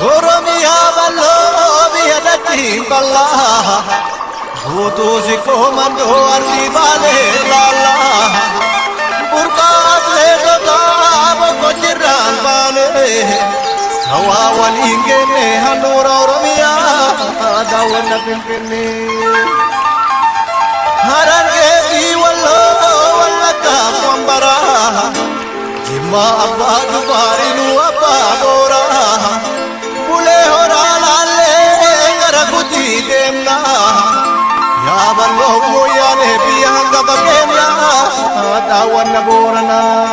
Oromiyaa bal'oo biyya dachii bal'aa. Guutuu sikkoo mandoo arsii baalee laallaa. Burqaa atleetotaa boqqojjirraan baane. Hawaa waliin geenne handhuura Oromiyaa daawwanna Finfinnee. Harargee fi Walloo Wallaggaaf Wambaraa. Jimmaa abbaa Jifaarinuu abbaa Booraa. Bulee horaa laallee gara Gujii deemna. Yaaballoo mooyyaalee biyya hangafa keenya daawwanna Booranaa.